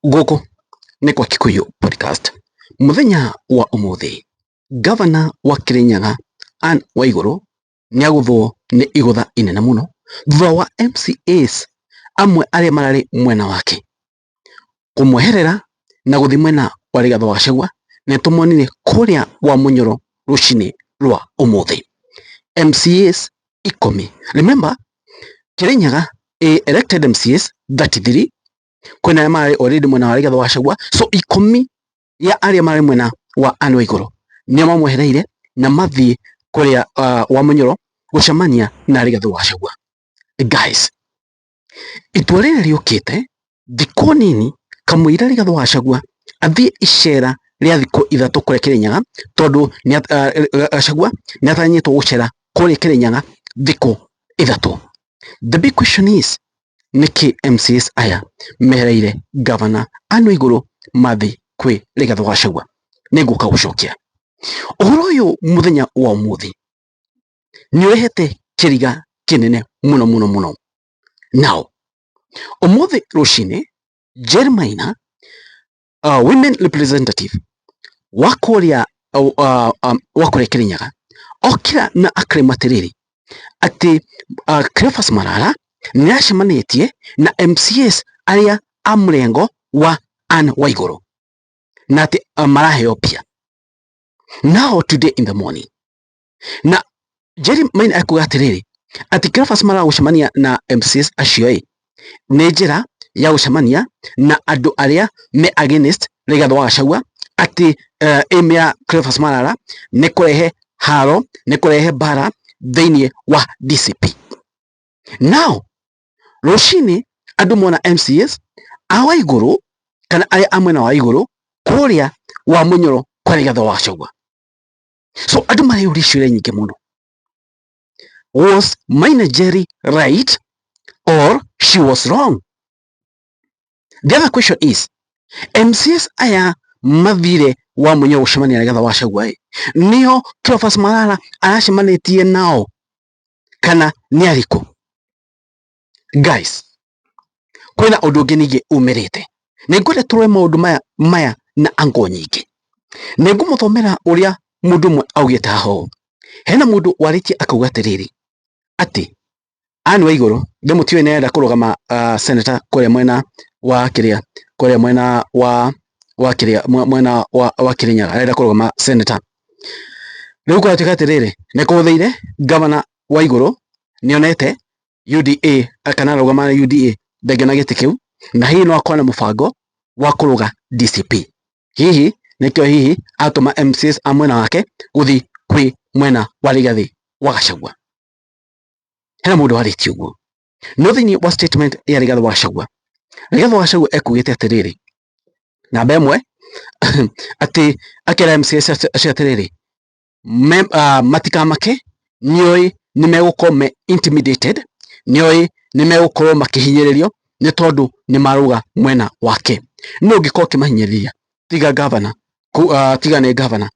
Gũkũ nĩ kwa Kikuyu Podcast. Mũthenya wa ũmũthĩ, Gavana wa Kirinyaga Anne Waigũrũ nĩ agũthwo nĩ igũtha inene mũno thutha wa MCAs amwe arĩa mararĩ mwena wake kũmweherera na gũthiĩ mwena wa Rigathĩ wa Gachagua, na nĩtũmonire kũrĩa wa Munyoro rũcinĩ rwa ũmũthĩ. MCAs 10. Remember, Kirinyaga ĩ elected MCAs 33, kwĩna arĩa mararĩ already mwena wa Rigathĩ wa Gachagua, so 10 ya arĩa mararĩ mwena wa Anne Waigũrũ nĩo mamwehereire na mathiĩ kũrĩa wa Munyoro gũcemania na Rigathĩ wa Gachagua. Guys, itua rĩrĩ rĩũkĩte thikũ nini kamũira Rigathĩ wa Gachagua athiĩ icera rĩa thikũ 3 kũrĩa Kirinyaga, tondũ Gachagua nĩatanyĩtwo gũcera kũrĩa Kirinyaga thikũ 3. The big question is, nĩkĩ MCAs aya mehereire Governor Anne Waigũrũ mathiĩ kwĩ Rigathĩ wa Gachagua? Nĩngũka gũcokia ũhoro ũyũ mũthenya wa ũmũthĩ. Nĩ ũrehete kĩriga kĩnene mũno mũno mũno. Now, ũmũthĩ rũcinĩ Jerry Maina, women representative wa kũrĩa wa kũrĩa Kirinyaga, okĩra na akrema atĩrĩrĩ atĩ Cleophas Malala nĩ acemanĩtie na MCAs arĩa a mũrengo wa Anne Waigũrũ na atĩ maraheo mbia. Now today in the morning, na Jerry Maina ekuga atĩrĩrĩ atĩ Cleophas Malala gũcemania na MCAs acio ĩ nĩ njĩra ya gũcemania na andũ arĩa me against Rigathĩ wa Gachagua, atĩ aim ya Cleophas Malala nĩ kũrehe haro, nĩ kũrehe mbara thĩinĩ wa DCP. Now rũcinĩ andũ mona MCAs a Waigũrũ kana arĩa a mwena wa Waigũrũ kũrĩa wa Munyoro kwa Rigathĩ wa Gachagua. So andũ mareyũria ciũria nyingĩ mũno. Was Maina Jerry right or she was wrong? The other question is, MCAs aya mathire wa Munyoro gũcemania na Rigathĩ wa Gachagua ĩ nĩo Cleophas Malala aracemanĩtie nao kana nĩ arĩkũ? Guys, kwĩna ũndũ ũngĩ ningĩ umĩrĩte. Nĩngwenda tũrore maũndũ maya maya na angle nyingĩ. Nĩngũmũthomera ũrĩa mũndũ ũmwe augĩte haha ũũ. Hena mũndũ warĩtie akauga atĩrĩrĩ atĩ Anne Waigũrũ ndĩmũtiũĩ nĩarenda kũrũgama senator kũrĩa mwena wa kĩrĩa, kũrĩa mwena wa kĩrĩa, mwena wa Kirinyaga arenda kũrũgama senator. Rĩu kũratuĩka atĩrĩrĩ nĩ kũhũthĩire Governor Waigũrũ nĩonete UDA kana arũgama na UDA ndangĩona gĩtĩ kĩu, na hihi no akorwo na mũbango wa kũrũga DCP. Hihi nĩkĩo hihi atũma MCAs a mwena wake gũthiĩ kwĩ mwena wa Rigathĩ wa Gachagua. Hena mũndũ warĩtie ũguo. No thĩinĩ wa statement ya Rigathĩ wa Gachagua, Rigathĩ wa Gachagua ekugĩte atĩrĩrĩ, namba 1 atĩ akera MCAs acio atĩrĩrĩ matikamake, nĩoĩ nĩmegũkorwo me intimidated, nĩoĩ nĩmegũkorwo makĩhinyĩrĩrio nĩ tondũ nĩmarauga mwena wake. No ũngĩkorwo ũkĩmahinyĩrĩria tiga governor, tiga nĩ governor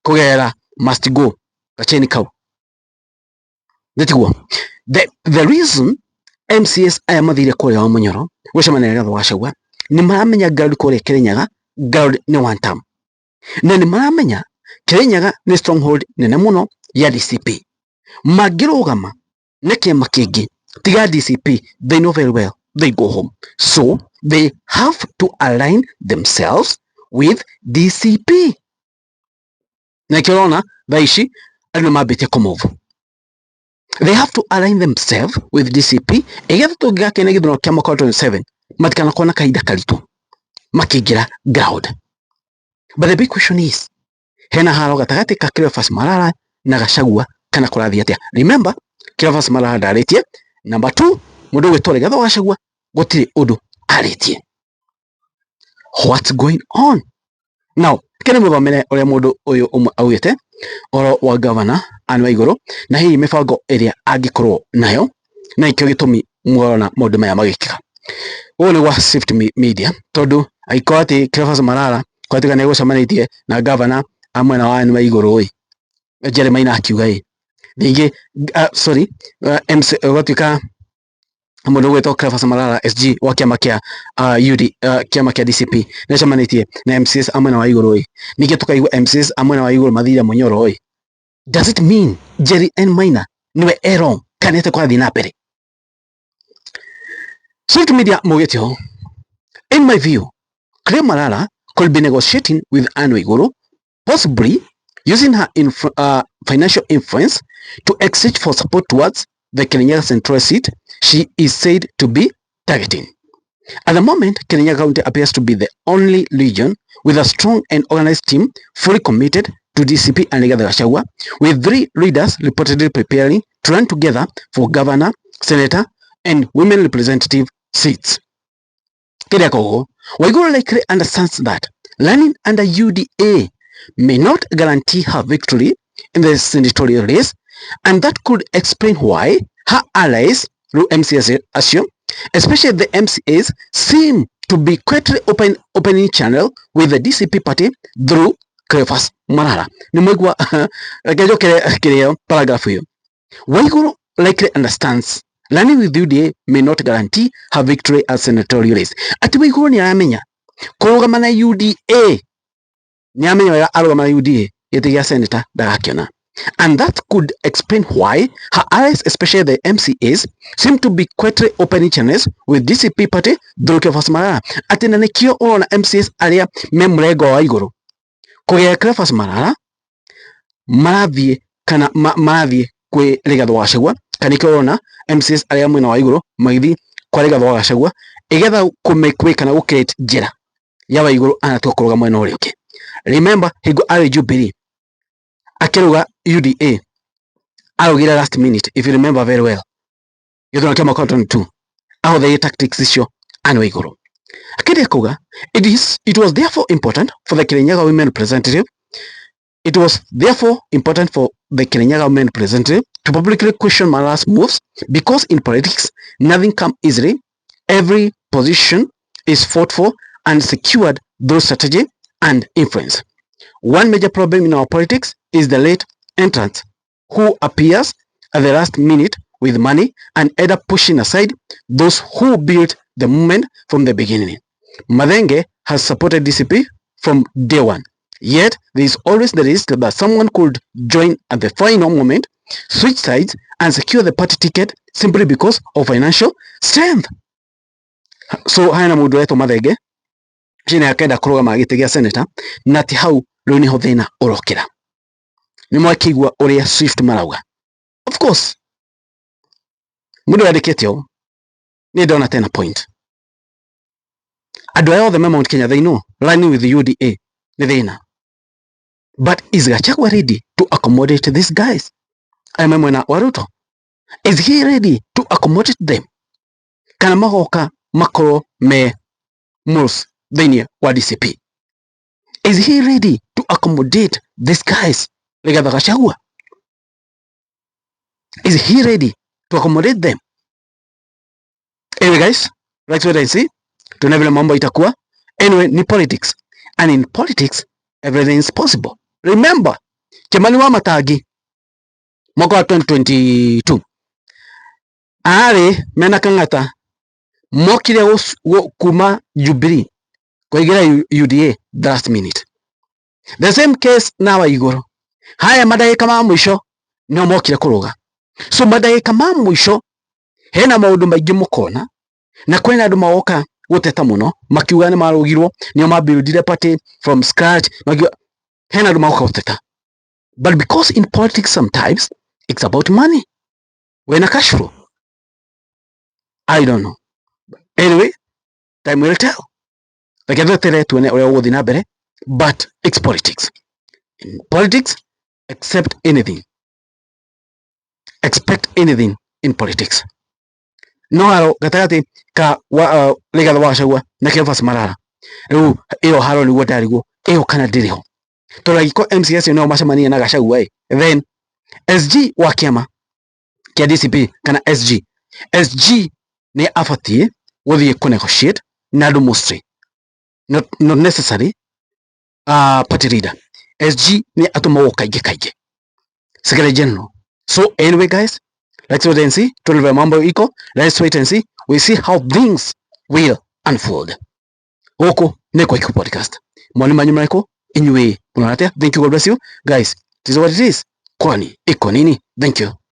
kũgerera must go gacheni kau. Nĩtiguo? The reason MCAs aya mathire kũrĩa wa Munyoro gũcemania na Rigathĩ wa Gachagua nĩ maramenya ground kũrĩa Kirinyaga ground nĩ one term, na nĩ maramenya Kirinyaga nĩ stronghold nene mũno ya DCP. Mangĩrũgama na kĩama kĩngĩ tiga DCP, they know very well they go home, so they have to align themselves with DCP. Na nĩkĩo ũrona thaa ici andũ nĩ mambĩtie kũmove. They have to align themselves with DCP ĩgetha tũngĩgakenia gĩthurano kĩa mwaka wa 27 matikanakorwo na kahinda karitũ makĩingĩra ground. But the big question is, hena haro gatagatĩ ka Cleophas Malala na Gachagua kana kũrathiĩ atĩa? Remember, Cleophas Malala ndarĩtie. Number 2, mũndũ ũgwĩtwo Rigathĩ wa Gachagua gũtirĩ ũndũ arĩtie. What's going on? Now, kene mũthomere ũrĩa mũndũ ũyũ ũmwe augĩte ũhoro wa Governor Anne Waigũrũ na hihi mĩbango ĩrĩa angĩkorwo nayo, na nĩkĩo gĩtũmi muona maũndũ maya magĩkĩka. Ũũ nĩ gwa Swift Media, tondũ angĩkorwo atĩ Cleophas Malala kwatuĩka nĩ egũcemanĩtie na governor a mwena wa Anne Waigũrũ ĩ, Jerry Maina akiuga ĩ, ningĩ sorry, MC gwatuĩka Mundu gwitwo Cleophas Malala SG wa kiama kia UD kiama kia DCP nĩ acemanĩtie na MCAs a mwena wa igũrũ ĩ. Ningĩ tũkaigua MCAs a mwena wa igũrũ mathire Munyoro ĩ. Does it mean Jerry N Maina niwe e wrong kana nĩ kũrathiĩ na mbere? Swift Media maugĩte ũũ: "In my view, Cleo Malala could be negotiating with Anne Waiguru, possibly using her financial influence to exchange for support towards the Kirinyaga Central seat she is said to be targeting. At the moment, Kirinyaga County appears to be the only region with a strong and organized team fully committed to DCP and Rigathi Gachagua, with three leaders reportedly preparing to run together for governor, senator, and women representative seats." Kĩrĩa koguo Waiguru likely understands that running under UDA may not guarantee her victory in the senatorial race, and that could explain why her allies through MCAs acio, especially the MCAs, seem to be quietly opening channel with the DCP party through Cleophas Malala. Nĩ mwaigua? Reke njokere kĩrĩa paragraph ĩyo. Waiguru likely understands running with UDA may not guarantee her victory at senatorial race. Ati Waiguru nĩ aramenya kũrũgama na UDA, nĩ aramenya wega arũgama na UDA gĩtĩ gĩa senator ndagakĩona. And that could explain why her allies, especially the MCAs, seem to be quietly opening channels with DCP party through Cleophas Malala. Atĩ na nĩkĩo ũrona MCAs arĩa me mũrengo wa igũrũ kũgĩa Cleophas Malala marathiĩ kana marathiĩ kwĩ Rigathĩ wa Gachagua, kana nĩkĩo ũrona MCAs arĩa mwena wa igũrũ magĩthiĩ kwa Rigathĩ wa Gachagua igetha kũ make way kana gũ create njĩra ya Waiguru anatua kũrũga mwena ũrĩa ũngĩ. Remember, hingo arĩ Jubilee akĩrũga UDA, arũgire last minute, if you remember very well, gĩthurano kĩa mwaka wa 22 ahũthĩrire tactics icio Anne Waiguru. Akĩrĩa kuga it was therefore important for the Kirinyaga women representative it was therefore important for the Kirinyaga women representative to publicly question Malala's moves, because in politics nothing comes easily. Every position is fought for and secured through strategy and influence. One major problem in our politics is the late entrant who appears at the last minute with money and end up pushing aside those who built the movement from the beginning. Mathenge has supported DCP from day one. Yet there is always the risk that someone could join at the final moment, switch sides, and secure the party ticket simply because of financial strength." So haya na mũndũ wetwo Mathenge ũcio nĩ akenda kũrũgama gĩtĩ gĩa senator, na ti hau rĩu nĩho thĩna ũrokĩra. Nĩ mwakĩigua ũrĩa Swift marauga. Of course, mũndũ yandĩkĩte ũũ nĩ ndona tena point. Andũ aya othe me Mount Kenya, they know running with the UDA nĩ thĩna, but is Gachagua ready to accommodate these guys aya me mwena wa Ruto? Is he ready to accommodate them kana magoka makorwo me mules thĩinĩ wa DCP? Is he ready to accommodate these guys? Rigathi Gachagua, is he ready to accommodate them? Anyway guys, let's wait and see, tuone vile mambo itakuwa. Anyway, ni politics, and in politics everything is possible. Remember Kimani Wamatangi mwaka wa 2022 arĩ mena Kang'ata mokire kuma Jubilee kũingĩra UDA the last minute. The same case na Waiguru, haya madagĩka ma mũico nĩo mokire kũrũga. So madagĩka ma mũico hena maũndũ maingĩ mũkona, na kwĩna andũ magoka gũteta mũno makiuga nĩ marũgirwo, nĩo mabuildire party from scratch, makiuga hena andũ magoka gũteta. But because in politics sometimes it's about money, wena cash flow, I don't know. Anyway, time will tell. Reke twetere tuone ũrĩa ũgũthiĩ na mbere, but it's politics. In politics, accept anything, expect anything in politics. No haro gatagatĩ ka wa Rigathi wa Gachagua na Cleophas Malala rĩu, ĩyo haro nĩguo ndarigwo ĩyo kana ndĩrĩ ho, tondũ angĩkorwo MCAs nĩo macemania na Gachagua ĩ, then SG wa kĩama kĩa DCP kana SG nĩ abatiĩ gũthiĩ kũ negotiate na andũ mostly, not necessary party leader. SG nĩ atũmagwo kaingĩ kaingĩ, secretary general. So anyway guys, let's wait and see tuone vile mambo iko. Let's wait and see. We see how things will unfold. Gũkũ nĩ kwa Gĩkũyũ Podcast. Mawoni manyu marĩkũ? Inyuĩ mũrona atĩa? Thank you, God bless you guys. It is what it is. Kwani iko nini? Thank you.